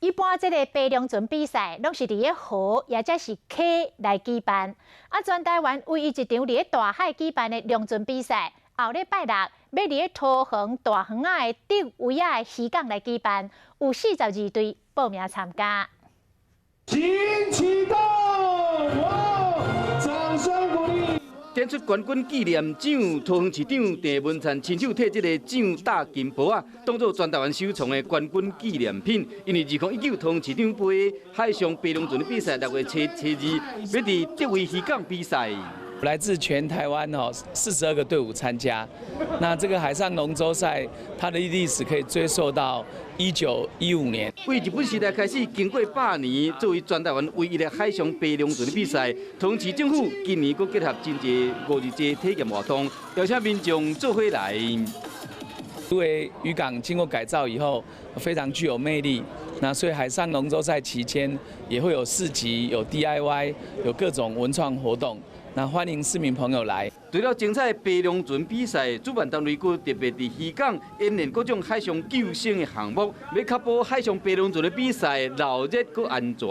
一般這个白龍船比賽，攏是佇咧河，抑者是溪來舉辦。啊，全台灣唯一一場佇咧大海舉辦的龍船比賽，後禮拜六欲佇咧桃園大園仔的竹圍仔的漁港來舉辦，有42隊報名參加。請啟動，掌聲鼓勵。展出冠軍紀念獎，桃園市長鄭文燦親手提這个獎大金箔仔，當做全台灣首創的冠軍紀念品。因為2019桃園市長盃海上白龍船的比賽6月初二，欲佇竹圍漁港比賽。來自全台灣哦，42個隊伍參加。那這個海上龍舟賽，它的歷史可以追溯到1915年。為日本時代開始，經過100年，作為全台灣唯一的海上白龍船的比賽，桃園市政府今年閣結合真濟五日節體驗活動，邀請民眾做伙來。因為漁港經過改造以後，非常具有魅力。那所以海上龍舟賽期間也會有市集、有 DIY、有各種文創活動。那歡迎市民朋友來。除了精彩白龍船比賽，主辦單位閣特別佇漁港演練各種海上救生的項目，欲確保海上白龍船的比賽鬧熱閣安全。